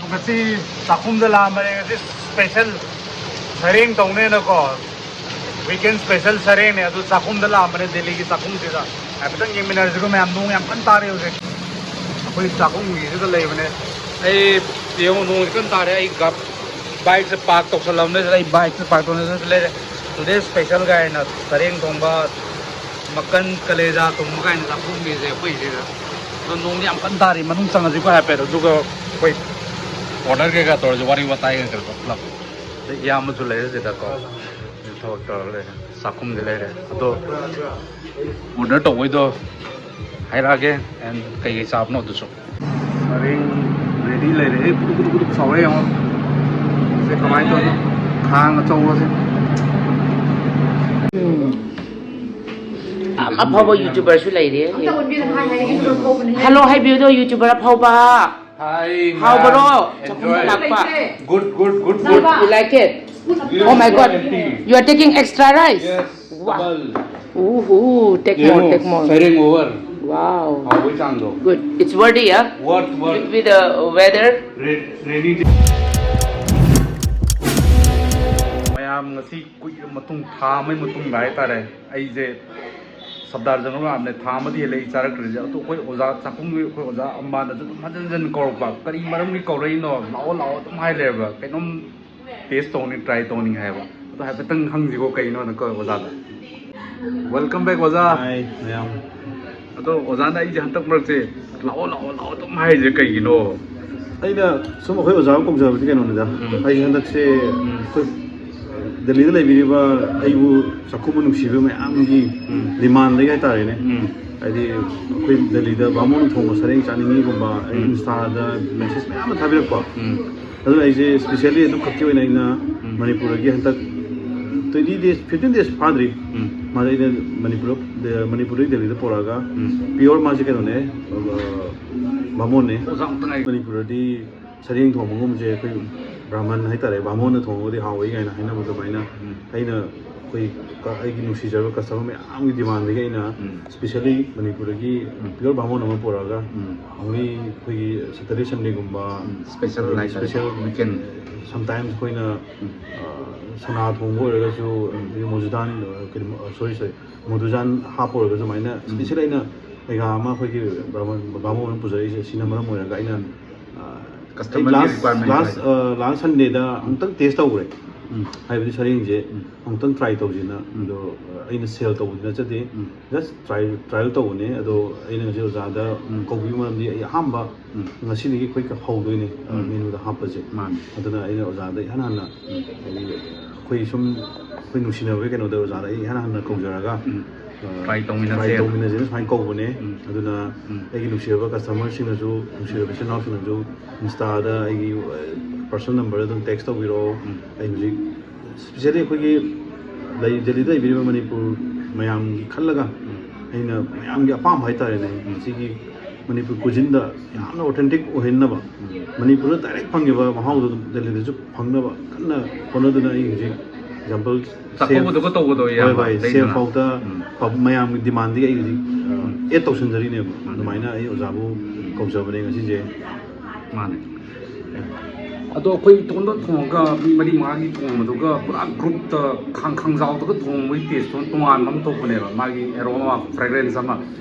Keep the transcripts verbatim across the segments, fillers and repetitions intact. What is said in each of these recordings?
ꯉꯁꯤ ꯆꯥꯛꯈꯨꯝꯗ ꯂꯥꯛꯑꯝꯕꯅꯦ꯫ ꯉꯁꯤ ꯁ꯭ꯄꯦꯁꯦꯜ ꯁꯔꯦꯡ ꯇꯧꯅꯦꯅꯀꯣ, ꯋꯤꯀꯦꯟ ꯁ꯭ꯄꯦꯁꯦꯜ ꯁꯔꯦꯡꯅꯦ꯫ ꯑꯗꯨ ꯆꯥꯛꯈꯨꯝꯗ ꯂꯥꯛꯑꯝꯕꯅꯦ, ꯗꯦꯜꯂꯤꯒꯤ ꯆꯥꯛꯈꯨꯝꯁꯤꯗ꯫ ꯍꯥꯏꯐꯦꯠꯇꯪ ꯌꯦꯡꯃꯤꯟꯅꯔꯁꯤꯀꯣ ꯃꯌꯥꯝ꯫ ꯅꯣꯡ ꯌꯥꯝ ꯀꯟꯅ ꯇꯥꯔꯦ ꯍꯧꯖꯤꯛ꯫ ꯑꯩꯈꯣꯏ ꯆꯥꯛꯈꯨꯝꯒꯤꯁꯤꯗ ꯂꯩꯕꯅꯦ꯫ ꯑꯩ ꯌꯦꯡꯉꯨ, ꯅꯣꯡꯁꯦ ꯀꯟꯅ ꯇꯥꯔꯦ꯫ ꯑꯩ ꯒꯞ-, ꯕꯥꯏꯛꯁꯦ ꯄꯥꯔꯛ ꯇꯧꯁꯜꯂꯝꯕꯅꯦ꯫ ꯑꯩ ꯕꯥꯏꯛꯁꯦ ꯄꯥꯔꯛ ꯇꯧꯅꯗꯅ ꯂꯩꯔꯦ꯫ ꯇꯨꯗꯦ ꯁ꯭ꯄꯦꯁꯦꯜ ꯀꯥꯏꯅ ꯁꯔꯦꯡ ꯊꯣꯡꯕ, ꯃꯀꯟ, ꯀꯂꯦꯖꯥ ꯊꯣꯡꯕ ꯀꯥꯏꯅ ꯆꯥꯛꯈꯨꯝꯒꯤꯁꯦ ꯑꯩꯈꯣꯏꯁꯤꯗ꯫ ꯑꯗꯣ ꯅꯣꯡꯗꯤ ꯌꯥꯝ ꯀꯟꯅ ꯇꯥꯔꯤ꯫ ꯃꯅꯨꯡ ꯆꯪꯉꯁꯤꯀꯣ ꯍꯥꯏꯐꯦꯠ꯫ ꯑꯗꯨꯒ ꯑꯩꯈꯣꯏ ꯑꯣꯔꯗꯔ ꯀꯩꯀꯥ ꯇꯧꯔꯁꯤ, ꯋꯥꯔꯤ ꯋꯥꯇꯥꯏ ꯀꯩꯀꯥ ꯇꯧꯔꯒ ꯄꯨꯂꯞ꯫ ꯑꯗꯩ ꯏꯌꯥꯝꯕꯁꯨ ꯂꯩꯔꯦ ꯁꯤꯗꯀꯣ꯫ ꯊꯕꯛ ꯇꯧꯔ ꯂꯩꯔꯦ꯫ ꯆꯥꯛꯈꯨꯝꯗꯤ ꯂꯩꯔꯦ꯫ ꯑꯗꯣ ꯑꯣꯔꯗꯔ ꯇꯧꯕꯩꯗꯣ ꯍꯥꯏꯔꯛꯑꯒꯦ꯫ And ꯀꯩꯀꯩ ꯆꯥꯕꯅꯣ ꯑꯗꯨꯁꯨ꯫ ꯁꯔꯦꯡ ꯔꯦꯗꯤ ꯂꯩꯔꯦ꯫ ꯑꯦ, ꯄꯨꯗꯨꯛ ꯄꯨꯗꯨꯛ ꯄꯨꯗꯨꯛ ꯁꯥꯎꯔꯦ ꯌꯦꯡꯉꯣ꯫ ꯁꯦ ꯀꯃꯥꯏꯅ ꯇꯧꯅꯤ? ꯈꯥꯡ ꯑꯆꯧꯕꯁꯦ꯫ ꯎꯝ꯫ ꯑꯐꯥꯎꯕ YouTuberꯁꯨ ꯂꯩꯔꯦ꯫ ꯍꯜꯂꯣ ꯍꯥꯏꯕꯤꯌꯨꯗꯣ, YouTuber ꯑꯐꯥꯎꯕ꯫ ꯍꯥꯏ, ꯍꯥꯎꯕ꯭ꯔꯣ? ꯃꯌꯥꯝ, ꯆꯥꯛꯈꯨꯝꯗ enjoy꯫ ꯂꯥꯛꯄ꯫ Good, good, good, good. You like it? You Oh my God. Empty. You are taking extra rice? Yes, Wow. Double. Ooh, take more, take more. Sairing over. Wow. ꯍꯥꯎꯕꯩ ꯆꯥꯡꯗꯣ꯫ Good. It's worthy, yeah? Worth, worth. With, with the weather. Re-, rainy day. ꯃꯌꯥꯝ, ꯉꯁꯤ ꯀꯨꯏꯔ ꯃꯇꯨꯡ, ꯊꯥ ꯑꯃꯒꯤ ꯃꯇꯨꯡꯗ ꯍꯥꯏꯇꯥꯔꯦ, ꯑꯩꯁꯦ ꯁꯞꯗꯥꯔ ꯖꯪꯒꯜ ꯂꯥꯛꯑꯝꯅꯦ꯫ ꯊꯥ ꯑꯃꯗꯤ ꯍꯦꯜꯂꯦ ꯑꯩ ꯆꯥꯔꯛꯇ꯭ꯔꯤꯁꯦ꯫ ꯑꯗꯣ ꯑꯩꯈꯣꯏ ꯑꯣꯖꯥ, ꯆꯥꯛꯈꯨꯝꯒꯤ ꯑꯩꯈꯣꯏ ꯑꯣꯖꯥ ꯑꯃꯅꯁꯨ ꯑꯗꯨꯝ ꯍꯟꯖꯟ ꯍꯟꯖꯟ ꯀꯧꯔꯛꯄ꯫ "ꯀꯔꯤ ꯃꯔꯝꯒꯤ ꯀꯧꯔꯛꯏꯅꯣ? ꯂꯥꯛꯑꯣ, ꯂꯥꯛꯑꯣ" ꯑꯗꯨꯝ ꯍꯥꯏ ꯂꯩꯔꯕ꯫ ꯀꯩꯅꯣꯝ taste ꯇꯧꯅꯤ, try ꯇꯧꯅꯤ ꯍꯥꯏꯕ꯫ ꯑꯗꯣ ꯍꯥꯏꯐꯦꯠꯇꯪ ꯍꯪꯁꯤꯀꯣ, ꯀꯩꯅꯣꯅ ꯀꯣ ꯑꯣꯖꯥꯗ꯫ Welcome back, ꯑꯣꯖꯥ꯫ Hi, ꯃꯌꯥꯝ꯫ ꯑꯗꯣ ꯑꯣꯖꯥꯅ ꯑꯩꯁꯦ ꯍꯟꯗꯛ ꯃꯔꯛꯁꯦ "ꯂꯥꯛꯑꯣ, ꯂꯥꯛꯑꯣ, ꯂꯥꯛꯑꯣ" ꯑꯗꯨꯝ ꯍꯥꯏꯔꯤꯁꯦ ꯀꯩꯒꯤꯅꯣ? ꯑꯩꯅ ꯁꯨꯝ ꯑꯩꯈꯣꯏ ꯑꯣꯖꯥ ꯀꯧꯖꯕꯗꯤ ꯀꯩꯅꯣꯅꯤꯗ꯫ ꯎꯝ꯫ ꯑꯩꯁꯦ ꯍꯟꯗꯛꯁꯦ ꯎꯝ꯫ ꯑꯩꯈꯣꯏ ꯗꯦꯜꯂꯤꯗ ꯂꯩꯕꯤꯔꯤꯕ ꯑꯩꯕꯨ ꯆꯥꯛꯈꯨꯝꯕ ꯅꯨꯡꯁꯤꯕ ꯃꯌꯥꯝꯒꯤ ꯎꯝ꯫ Demandꯗꯒꯤ ꯍꯥꯏꯇꯥꯔꯦꯅꯦ꯫ ꯎꯝ꯫ ꯍꯥꯏꯗꯤ ꯑꯩꯈꯣꯏ ꯗꯦꯜꯂꯤꯗ ꯕꯥꯃꯣꯟ ꯊꯣꯡꯕ ꯁꯔꯦꯡ ꯆꯥꯅꯤꯡꯉꯤꯒꯨꯝꯕ, ꯑꯩ ꯎꯝ꯫ Instaꯗ message ꯃꯌꯥꯝ ꯑꯃ ꯊꯥꯕꯤꯔꯛꯄ꯫ ꯎꯝ꯫ ꯑꯗꯨꯅ ꯑꯩꯁꯦ specially ꯑꯗꯨ ꯈꯛꯀꯤ ꯑꯣꯏꯅ ꯑꯩꯅ ꯎꯝ꯫ ꯃꯅꯤꯄꯨꯔꯗꯒꯤ ꯍꯟꯗꯛ twenty days, fifteen days ꯐꯥꯗ꯭ꯔꯤ꯫ ꯎꯝ꯫ ꯃꯥꯗꯤ ꯑꯩꯅ ꯃꯅꯤꯄꯨꯔ, ꯃꯅꯤꯄꯨꯔꯗꯒꯤ ꯗꯦꯜꯂꯤꯗ ꯄꯨꯔꯛꯑꯒ ꯎꯝ꯫ Pure ꯃꯥꯁꯦ ꯀꯩꯅꯣꯅꯦ, ꯑ, ꯕꯥꯃꯣꯟꯅꯦ꯫ ꯑꯣꯖꯥ ꯑꯝꯇ ꯉꯥꯏ-, ꯃꯅꯤꯄꯨꯔꯗꯤ ꯁꯔꯦꯡ ꯊꯣꯡꯕꯒꯨꯝꯕꯁꯦ ꯑꯩꯈꯣꯏ ꯕ꯭ꯔꯥꯍꯃꯟ ꯍꯥꯏꯇꯥꯔꯦ, ꯕꯥꯃꯣꯟꯅ ꯊꯣꯡꯉꯒꯗꯤ ꯍꯥꯎꯏ ꯀꯥꯏꯅ ꯍꯥꯏꯅꯕ ꯑꯗꯨꯃꯥꯏꯅ ꯎꯝ꯫ ꯑꯩꯅ ꯑꯩꯈꯣꯏ ꯀ-, ꯑꯩꯒꯤ ꯅꯨꯡꯁꯤꯖꯔꯕ ꯀꯁꯇꯃꯔ ꯃꯌꯥꯝꯒꯤ ꯗꯤꯃꯥꯟꯗꯒꯤ ꯑꯩꯅ ꯎꯝ. ꯁ꯭ꯄꯤꯁꯦꯜꯂꯤ ꯃꯅꯤꯄꯨꯔꯗꯒꯤ ꯎꯝ. ꯄꯤꯌꯣꯔ ꯕꯥꯃꯣꯟ ꯑꯃ ꯄꯨꯔꯛꯑꯒ ꯎꯝ. ꯑꯣꯡꯂꯤ ꯑꯩꯈꯣꯏꯒꯤ ꯁꯦꯇꯔꯗꯦ ꯁꯟꯗꯦꯒꯨꯝꯕ um. Special like special weekend. Sometimes ꯑꯩꯈꯣꯏꯅ ꯎꯝ. ꯑ, ꯁꯅꯥ ꯊꯣꯡꯕ ꯑꯣꯏꯔꯒꯁꯨ ꯎꯝ. ꯑꯗꯒꯤ ꯃꯨꯖꯨꯗꯥꯟ ꯑ, ꯀꯩꯅꯣ ꯁꯣꯔꯤ ꯁꯣꯔꯤ ꯃꯨꯗꯨꯖꯥꯟ ꯍꯥꯞꯄ ꯑꯣꯏꯔꯒꯁꯨ ꯑꯗꯨꯃꯥꯏꯅ ꯎꯝ. ꯁ꯭ꯄꯤꯁꯦꯜ ꯑꯩꯅ ꯑꯩꯒꯥ ꯑꯃ ꯑꯩꯈꯣꯏꯒꯤ ꯕꯥꯃꯣꯟ ꯕꯥꯃꯣꯟ ꯑꯃ ꯄꯨꯖꯔꯛꯏꯁꯦ ꯁꯤꯅ ꯃꯔꯝ ꯑꯣꯏꯔꯒ ꯑꯩꯅ ꯑ, ꯀꯁꯇꯃꯔꯒꯤ ꯂꯥꯁ ꯔꯤꯀ꯭ꯋꯥꯏꯔꯃꯦꯟ ꯂꯥꯁ ꯍꯥꯏꯗꯤ. ꯂꯥꯁ ꯁꯟꯗꯦꯗ ꯎꯝ. ꯑꯃꯨꯛꯇꯪ ꯇꯦꯁ ꯇꯧꯈ꯭ꯔꯦ. ꯎꯝ. ꯍꯥꯏꯕꯗꯤ ꯁꯔꯦꯡꯁꯦ ꯎꯝ. ꯑꯃꯨꯛꯇꯪ ꯇ꯭ꯔꯥꯏ ꯇꯧꯁꯤꯅ ꯎꯝ. ꯑꯗꯣ ꯑ, ꯑꯩꯅ ꯁꯦꯜ ꯇꯧꯕꯗꯤ ꯅꯠꯆꯗꯦ. ꯎꯝ. ꯖꯁ ꯇ꯭ꯔꯥꯏ ꯇ꯭ꯔꯥꯏꯌꯦꯜ ꯇꯧꯕꯅꯦ. ꯑꯗꯣ ꯑꯩꯅ ꯉꯁꯤ ꯑꯣꯖꯥꯗ ꯎꯝ. ꯀꯧꯕꯤꯕ ꯃꯔꯝꯗꯤ ꯑꯩ ꯑꯍꯥꯟꯕ ꯎꯝ. ꯉꯁꯤꯗꯒꯤ ꯑꯩꯈꯣꯏ ꯍꯧꯗꯣꯏꯅꯦ ꯑ, ꯎꯝ. ꯃꯦꯅꯨꯗ ꯍꯥꯞꯄꯁꯦ. ꯃꯥꯅꯦ. ꯑꯗꯨꯅ ꯑꯩꯅ ꯑꯣꯖꯥꯗ ꯏꯍꯥꯟ ꯍꯥꯟꯅ ꯎꯝ. ꯍꯥꯏꯗꯤ ꯑꯩꯈꯣꯏ ꯁꯨꯝ ꯑꯩꯈꯣꯏ ꯅꯨꯡꯁꯤꯅꯕꯒꯤ ꯀꯩꯅꯣꯗ ꯑꯣꯖꯥꯗ ꯑꯩ ꯏꯍꯥꯟ ꯍꯥꯟꯅ ꯀꯧꯖꯔꯒ ꯑ, ꯇ꯭ꯔꯥꯏ ꯇꯧꯃꯤꯟꯅꯁꯦ. ꯇ꯭ꯔꯥꯏ ꯇꯧꯃꯤꯟꯅꯁꯦꯅ ꯁꯨꯃꯥꯏꯅ ꯀꯧꯕꯅꯦ. ꯎꯝ. ꯑꯗꯨꯅ ꯎꯝ. ꯑꯩꯒꯤ ꯅꯨꯡꯁꯤꯔꯕ ꯀꯁꯇꯃꯔꯁꯤꯡꯅꯁꯨ ꯅꯨꯡꯁꯤꯔꯕ ꯏꯆꯤꯜ ꯏꯅꯥꯎꯁꯤꯡꯅꯁꯨ ꯏꯟꯁꯇꯥꯗ ꯑꯩꯒꯤ ꯄꯥꯔꯁꯣꯅꯦꯜ ꯅꯝꯕꯔꯗ ꯑꯗꯨꯝ ꯇꯦꯛꯁ ꯇꯧꯕꯤꯔꯛꯑꯣ. ꯎꯝ. ꯑꯩ ꯍꯧꯖꯤꯛ ꯏꯁꯄꯤꯁꯦꯜꯂꯤ ꯑꯩꯈꯣꯏꯒꯤ ꯂꯩ ꯗꯦꯜꯂꯤꯗ ꯂꯩꯕꯤꯔꯤꯕ ꯃꯅꯤꯄꯨꯔ ꯃꯌꯥꯝꯒꯤ ꯈꯜꯂꯒ ꯎꯝ. ꯑꯩꯅ ꯃꯌꯥꯝꯒꯤ ꯑꯄꯥꯝꯕ ꯍꯥꯏꯇꯥꯔꯦꯅꯦ. ꯎꯝ. ꯁꯤꯒꯤ ꯃꯅꯤꯄꯨꯔ ꯀꯨꯖꯤꯟꯗ ꯌꯥꯝꯅ ꯑꯣꯊꯦꯟꯇꯤꯛ ꯑꯣꯏꯍꯟꯅꯕ ꯎꯝ. ꯃꯅꯤꯄꯨꯔꯗ ꯗꯥꯏꯔꯦꯛ ꯐꯪꯉꯤꯕ ꯃꯍꯥꯎꯗꯣ ꯑꯗꯨꯝ ꯗꯦꯜꯂꯤꯗꯁꯨ ꯐꯪꯅꯕ ꯀꯟꯅ ꯍꯣꯠꯅꯗꯨꯅ ꯑꯩ ꯍꯧꯖꯤꯛ ꯑꯦꯛꯖꯥꯝꯄꯜ ꯆꯥꯛꯀꯧꯕꯗꯨꯒ ꯇꯧꯕꯗꯣ ꯍꯣꯏ ꯏꯌꯥꯝꯕ, ꯍꯣꯏ ꯂꯩꯗꯅ. ꯁꯦꯜ ꯐꯥꯎꯗ ꯎꯝ. ꯄ-, ꯃꯌꯥꯝꯒꯤ ꯗꯤꯃꯥꯟꯗꯒꯤ ꯑꯩ ꯍꯧꯖꯤꯛ ꯎꯝ. ꯑꯦꯗ ꯇꯧꯁꯤꯟꯖꯔꯤꯅꯦꯕ. ꯎꯝ. ꯑꯗꯨꯃꯥꯏꯅ ꯑꯩ ꯑꯣꯖꯥꯕꯨ ꯎꯝ. ꯀꯧꯖꯕꯅꯦ ꯉꯁꯤꯁꯦ. ꯃꯥꯅꯦ. ꯑꯗꯣ ꯑꯩꯈꯣꯏ ꯏꯇꯣꯝꯇ ꯊꯣꯡꯉꯒ ꯃꯤ ꯃꯔꯤ ꯃꯉꯥꯒꯤ ꯊꯣꯡꯕꯗꯨꯒ ꯄꯨꯔꯥ ꯒ꯭ꯔꯨꯞꯇ ꯈꯥꯡ ꯈꯥꯡꯖꯥꯎꯗꯒ ꯊꯣꯡꯕꯒꯤ ꯇꯦꯁꯇꯣ ꯇꯣꯉꯥꯟꯕ ꯑꯃ ꯊꯣꯛꯄꯅꯦꯕ, ꯃꯥꯒꯤ ꯑꯦꯔꯣꯃꯥ ꯐ꯭ꯔꯦꯒ꯭ꯔꯦꯟꯁ ꯑꯃ.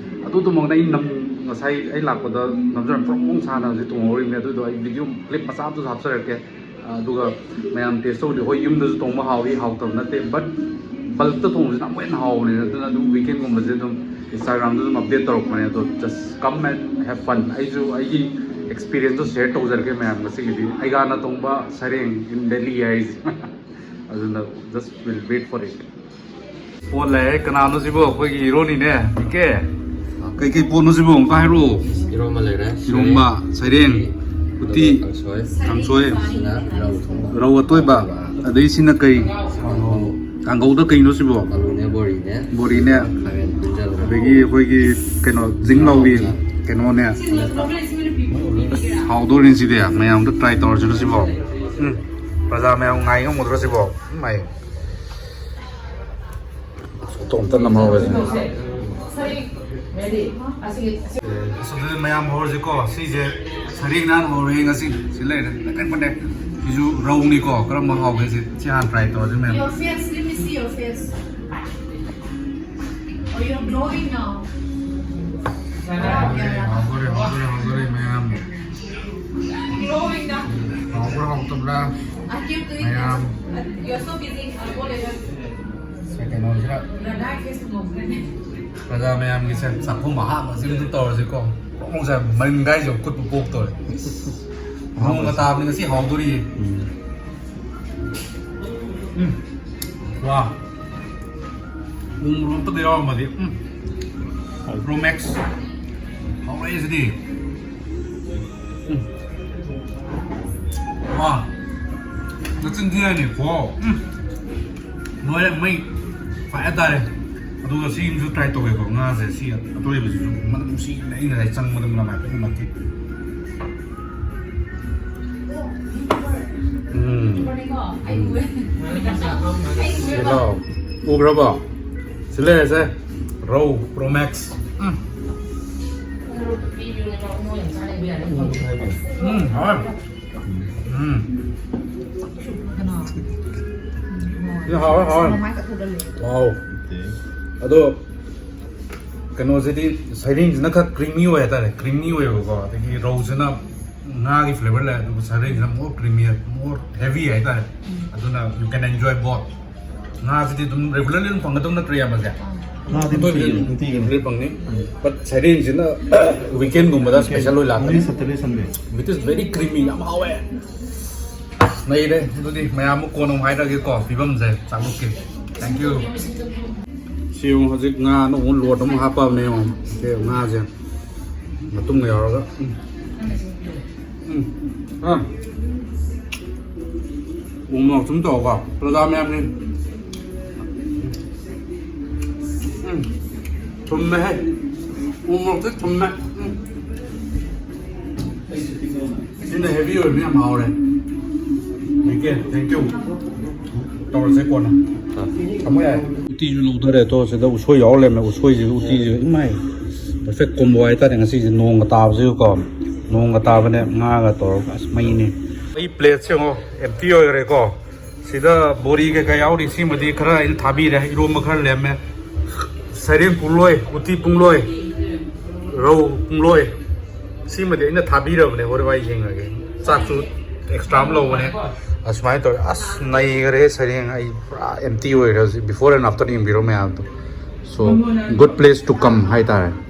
ꯑꯗꯨꯗꯨꯃꯛꯅ ꯑꯩ ꯅꯝ-, ꯉꯁꯥꯏ ꯑꯩ ꯂꯥꯛꯄꯗ ꯅꯝꯖꯔ ꯄ꯭ꯔꯣꯡ ꯁꯥꯅ ꯍꯧꯖꯤꯛ ꯊꯣꯡꯍꯧꯔꯤꯕꯅꯦ. ꯑꯗꯨꯗꯣ ꯑꯩ ꯚꯤꯗꯤꯑꯣ ꯀ꯭ꯂꯤꯞ ꯃꯆꯥ ꯑꯃꯁꯨ ꯍꯥꯞꯆꯔꯛꯀꯦ. ꯑꯗꯨꯒ ꯃꯌꯥꯝ ꯇꯦꯁ ꯇꯧꯕꯗꯤ ꯍꯣꯏ ꯌꯨꯝꯗꯁꯨ ꯊꯣꯡꯕ ꯍꯥꯎꯏ, ꯍꯥꯎꯇꯕ ꯅꯠꯇꯦ, ꯕꯠ ꯕꯜꯛꯇ ꯊꯣꯡꯕꯁꯤꯅ ꯑꯃꯨꯛ ꯍꯦꯟꯅ ꯍꯥꯎꯕꯅꯤꯅ. ꯑꯗꯨꯅ ꯑꯗꯨꯝ ꯋꯤꯀꯦꯟꯒꯨꯝꯕꯁꯦ ꯑꯗꯨꯝ ꯏꯟꯁꯇꯥꯒ꯭ꯔꯥꯝꯗ ꯑꯗꯨꯝ ꯑꯞꯗꯦꯠ ꯇꯧꯔꯛꯄꯅꯦ. ꯑꯗꯣ just come and have fun. ꯑꯩꯁꯨ ꯑꯩꯒꯤ ꯑꯦꯛꯁꯄꯤꯔꯤꯌꯦꯟꯁꯇꯣ ꯁꯤꯌꯔ ꯇꯧꯖꯔꯛꯀꯦ ꯃꯌꯥꯝ ꯉꯁꯤꯒꯤꯗꯤ. ꯑꯩꯒꯥꯅ ꯊꯣꯡꯕ ꯁꯔꯦꯡ in Delhi ꯍꯥꯏꯁꯦ. ꯑꯗꯨꯅ just will wait for it. ꯄꯣꯠ ꯂꯩꯔꯦ. ꯀꯅꯥꯅꯣ ꯁꯤꯕꯣ? ꯑꯩꯈꯣꯏꯒꯤ ꯍꯤꯔꯣꯅꯤꯅꯦ, ꯄꯤꯀꯦ. ꯀꯩꯀꯩ ꯄꯣꯠꯅꯣ ꯁꯤꯕꯣ? ꯑꯝꯇ ꯍꯥꯏꯔꯛꯑꯣ. ꯏꯔꯣꯝꯕ ꯂꯩꯔꯦ. ꯏꯔꯣꯝꯕ, ꯁꯩꯔꯦꯡ, ꯎꯇꯤ, ꯀꯥꯡꯁꯣꯏ. ꯀꯥꯡꯁꯣꯏ, ꯁꯤꯅ ꯔꯧ ꯊꯣꯡꯕ. ꯔꯧ ꯑꯇꯣꯏꯕ, ꯑꯗꯩ ꯁꯤꯅ ꯀꯩ? ꯀꯥꯡꯍꯧ. ꯀꯥꯡꯍꯧꯗ ꯀꯩꯅꯣ ꯁꯤꯕꯣ? ꯑꯂꯨꯅꯦ, ꯕꯣꯔꯤꯅꯦ. ꯕꯣꯔꯤꯅꯦ, ꯈꯥꯃꯦꯟ ꯕ꯭ꯔꯤꯟꯖꯜ. ꯑꯗꯒꯤ ꯑꯩꯈꯣꯏꯒꯤ ꯀꯩꯅꯣ ꯖꯤꯡ ꯂꯥꯎꯕꯤ ꯀꯩꯅꯣꯅꯦ. ꯑꯁ, ꯍꯥꯎꯗꯣꯔꯤꯅꯤ ꯁꯤꯗꯤ, ꯃꯌꯥꯝꯗ ꯇ꯭ꯔꯥꯏ ꯇꯧꯔꯁꯤꯔꯣ ꯁꯤꯕꯣ? ꯎꯝ, ꯄ꯭ꯔꯖꯥ ꯃꯌꯥꯝ ꯉꯥꯏ ꯉꯝꯒꯗ꯭ꯔꯣ ꯁꯤꯕꯣ? ꯎꯝ, ꯑꯩ ꯇꯣꯝꯇ ꯅꯝꯍꯧꯔꯁꯤꯅꯦ꯫ ꯑꯁ, ꯑꯗꯨꯗꯤ ꯃꯌꯥꯝ ꯍꯧꯔꯁꯤꯀꯣ꯫ ꯁꯤꯁꯦ ꯁꯔꯦꯡ ꯅꯍꯥꯟ ꯍꯧꯔꯦ ꯉꯁꯤ꯫ ꯁꯤ ꯂꯩꯔꯦ꯫ ꯂꯩꯀꯠꯄꯅꯦ꯫ ꯁꯤꯁꯨ ꯔꯧꯅꯤꯀꯣ꯫ ꯀꯔꯝꯕ ꯍꯥꯎꯒꯦ ꯁꯤ? ꯁꯤ ꯍꯥꯟꯅ try ꯇꯧꯔꯁꯤ ꯃꯌꯥꯝ꯫ Your face, let me see your face. Oh, you're glowing now. ꯍꯥꯎꯗꯣꯔꯦ, ꯍꯥꯎꯗꯣꯔꯦ, ꯍꯥꯎꯗꯣꯔꯦ ꯃꯌꯥꯝ꯫ Glowing now. ꯍꯥꯎꯕ꯭ꯔꯥ ꯍꯥꯎꯇꯕ꯭ꯔꯥ? I keep doing ꯃꯌꯥꯝ꯫ This. You're so busy. I'll go later. ꯁꯦ, ꯀꯩꯅꯣꯁꯤꯗ ꯄ꯭ꯔꯖꯥ ꯃꯌꯥꯝꯒꯤꯁꯦ ꯆꯥꯛꯈꯨꯝ ꯑꯍꯥꯟꯕꯁꯤꯗ ꯑꯗꯨꯝ ꯇꯧꯔꯁꯤꯀꯣ꯫ ꯄꯣꯡꯁꯦ ꯃꯅꯤꯟ ꯀꯥꯏꯁꯦ ꯈꯨꯠꯄꯨ ꯄꯣꯛꯇꯧꯔꯦ꯫ ꯅꯣꯡꯒ ꯇꯥꯕꯅꯤ ꯉꯁꯤ ꯍꯥꯎꯗꯣꯔꯤꯌꯦ꯫ ꯎꯝ꯫ ꯎꯝ꯫ ꯋꯥ꯫ ꯎ ꯃꯣꯔꯣꯛ ꯑꯝꯇꯒ ꯌꯥꯎꯔꯝꯃꯗꯤ꯫ ꯎꯝ꯫ Pro Max꯫ ꯍꯥꯎꯔꯛꯑꯦ ꯁꯤꯗꯤ꯫ ꯎꯝ꯫ ꯋꯥ꯫ ꯅꯆꯤꯟ ꯊꯤ ꯍꯥꯏꯅꯤ꯫ ꯈꯨꯍꯥꯎ꯫ ꯎꯝ꯫ ꯂꯣꯏꯔꯦ ꯃꯩ꯫ ꯐꯥꯏ ꯍꯥꯏꯇꯥꯔꯦ꯫ ꯑꯗꯨꯒ ꯁꯤ ꯑꯃꯁꯨ try ꯇꯧꯒꯦꯀꯣ꯫ ꯉꯥꯁꯦ ꯁꯤ ꯑꯇꯣꯏꯕꯁꯤꯁꯨ ꯃꯅꯝ ꯅꯨꯡꯁꯤꯅ ꯑꯩ ꯉꯁꯥꯏ ꯆꯪꯕꯗ ꯃꯅꯝ ꯍꯥꯏꯐꯦꯠ ꯅꯝꯃꯛꯈꯤ꯫ ꯎꯝ꯫ ꯁꯤꯂꯣ꯫ ꯎꯈ꯭ꯔꯕꯣ? ꯁꯤ ꯂꯩꯔꯦꯁꯦ꯫ ꯔꯧ Pro Max꯫ ꯎꯝ꯫ ꯎꯝ, ꯍꯥꯎꯋꯦ꯫ ꯎꯝ꯫ ꯀꯩꯅꯣ? ꯁꯤ ꯍꯥꯎꯋꯦ, ꯍꯥꯎꯋꯦ꯫ ꯃꯃꯥꯏ ꯀꯛꯊꯠꯂ ꯂꯣꯏꯔꯦ꯫ ꯋꯥꯎ꯫ ꯑꯗꯣ ꯀꯩꯅꯣꯁꯤꯗꯤ ꯁꯩꯔꯦꯡꯁꯤꯅ ꯈꯔ creamy ꯑꯣꯏ ꯍꯥꯏꯇꯥꯔꯦ꯫ Creamy ꯑꯣꯏꯌꯦꯕꯀꯣ꯫ ꯑꯗꯒꯤ ꯔꯧꯁꯤꯅ ꯉꯥꯒꯤ flavour ꯂꯩ, ꯑꯗꯨꯒ ꯁꯔꯦꯡꯁꯤꯅ more creamy, more heavy ꯍꯥꯏꯇꯥꯔꯦ꯫ ꯎꯝ꯫ ꯑꯗꯨꯅ you can enjoy both꯫ ꯉꯥꯁꯤꯗꯤ ꯑꯗꯨꯝ regularly ꯑꯗꯨꯝ ꯐꯪꯒꯗꯧ ꯅꯠꯇ꯭ꯔꯣ, ꯏꯌꯥꯝꯕꯁꯦ? ꯑꯥ꯫ ꯉꯥꯗꯤ ꯑꯗꯨꯝ ꯅꯨꯡꯇꯤꯒꯤ, ꯅꯨꯡꯇꯤꯒꯤ꯫ Regularly ꯐꯪꯅꯤ꯫ ꯎꯝ꯫ But ꯁꯔꯦꯡꯁꯤꯅ weekend ꯒꯨꯝꯕꯗ special ꯑꯣꯏ ꯂꯥꯛꯀꯅꯤ꯫ Only Saturday, Sunday꯫ It is very creamy, ꯌꯥꯝ ꯍꯥꯎꯋꯦ꯫ ꯅꯩꯔꯦ꯫ ꯑꯗꯨꯗꯤ ꯃꯌꯥꯝ ꯑꯃꯨꯛ ꯀꯣꯟꯅ ꯑꯃꯨꯛ ꯍꯥꯏꯔꯛꯑꯒꯦꯀꯣ, ꯐꯤꯕꯝꯁꯦ ꯆꯥꯛꯂꯨꯛꯀꯤ꯫ Thank you꯫ ꯁꯤ ꯌꯦꯡꯉꯨ, ꯍꯧꯖꯤꯛ ꯉꯥ ꯑꯅꯧꯕ load ꯑꯃꯨꯛ ꯍꯥꯞꯄꯕꯅꯦ ꯌꯦꯡꯉꯨ꯫ ꯁꯤ ꯉꯥꯁꯦ ꯃꯇꯨꯝꯒ ꯌꯥꯎꯔꯒ꯫ ꯎꯝ꯫ ꯎꯝ꯫ ꯑꯥ꯫ ꯎ ꯃꯣꯔꯣꯛ ꯁꯨꯝ ꯇꯧꯀꯣ꯫ ꯄ꯭ꯔꯖꯥ ꯃꯌꯥꯝꯒꯤ꯫ ꯎꯝ꯫ ꯊꯨꯝꯃꯦꯍꯦ꯫ ꯎ ꯃꯣꯔꯣꯛꯁꯦ ꯊꯨꯝꯃꯦ꯫ ꯎꯝ꯫ ꯁꯤꯅ heavy ꯑꯣꯏꯕꯅꯤ, ꯌꯥꯝ ꯍꯥꯎꯔꯦ꯫ Thank you, thank you꯫ ꯇꯧꯔꯁꯦ ꯀꯣꯟꯅ꯫ ꯊꯝꯃꯣ ꯌꯥꯔꯦ꯫ ꯎꯇꯤꯁꯨ ꯂꯧꯊꯔꯦ꯫ ꯇꯣ, ꯁꯤꯗ ꯎꯁꯣꯏ ꯌꯥꯎꯔ ꯂꯩꯔꯝꯃꯦ꯫ ꯎꯁꯣꯏꯁꯤꯁꯨ ꯎꯇꯤꯁꯨ ꯏꯃꯥꯏ, ꯄꯔꯐꯦꯛ ꯀꯣꯝꯕꯣ ꯍꯥꯏꯇꯥꯔꯦ꯫ ꯉꯁꯤꯁꯦ ꯅꯣꯡꯒ ꯇꯥꯕꯁꯤꯒꯀꯣ, ꯅꯣꯡꯒ ꯇꯥꯕꯅꯦ, ꯉꯥꯒ ꯇꯧꯔꯒ ꯑꯁ ꯃꯩꯅꯦ꯫ ꯑꯩ ꯄ꯭ꯂꯦꯠꯁꯦ ꯌꯦꯡꯉꯣ, ꯑꯦꯝꯇꯤ ꯑꯣꯏꯈ꯭ꯔꯦꯀꯣ꯫ ꯁꯤꯗ ꯕꯣꯔꯤ ꯀꯩꯀꯥ ꯌꯥꯎꯔꯤ꯫ ꯁꯤꯃꯗꯤ ꯈꯔ ꯑꯩꯅ ꯊꯥꯕꯤꯔꯦ꯫ ꯏꯔꯣꯝꯕ ꯈꯔ ꯂꯦꯝꯃꯦ꯫ ꯁꯩꯔꯦꯡ ꯄꯨꯡꯂꯣꯏ, ꯎꯇꯤ ꯄꯨꯡꯂꯣꯏ, ꯔꯧ ꯄꯨꯡꯂꯣꯏ꯫ ꯁꯤꯃꯗꯤ ꯑꯩꯅ ꯊꯥꯕꯤꯔꯕꯅꯦ꯫ ꯍꯣꯔꯦꯟ ꯑꯩ ꯌꯦꯡꯉꯒꯦ꯫ ꯆꯥꯛꯁꯨ ꯑꯦꯛꯁꯇ꯭ꯔꯥ ꯑꯃ ꯂꯧꯕꯅꯦ꯫ ꯑꯁꯨꯃꯥꯏꯅ ꯇꯧꯔꯦ꯫ ꯑꯁ, ꯅꯩꯈꯔꯦ ꯁꯩꯔꯦꯡ꯫ ꯑꯩ ꯄꯨꯔꯥ ꯑꯦꯝꯇꯤ ꯑꯣꯏꯔꯦ ꯍꯧꯖꯤꯛ꯫ Before and after ꯌꯦꯡꯕꯤꯔꯣ ꯃꯌꯥꯝꯗꯣ꯫ So, good place to come ꯍꯥꯏꯇꯥꯔꯦ꯫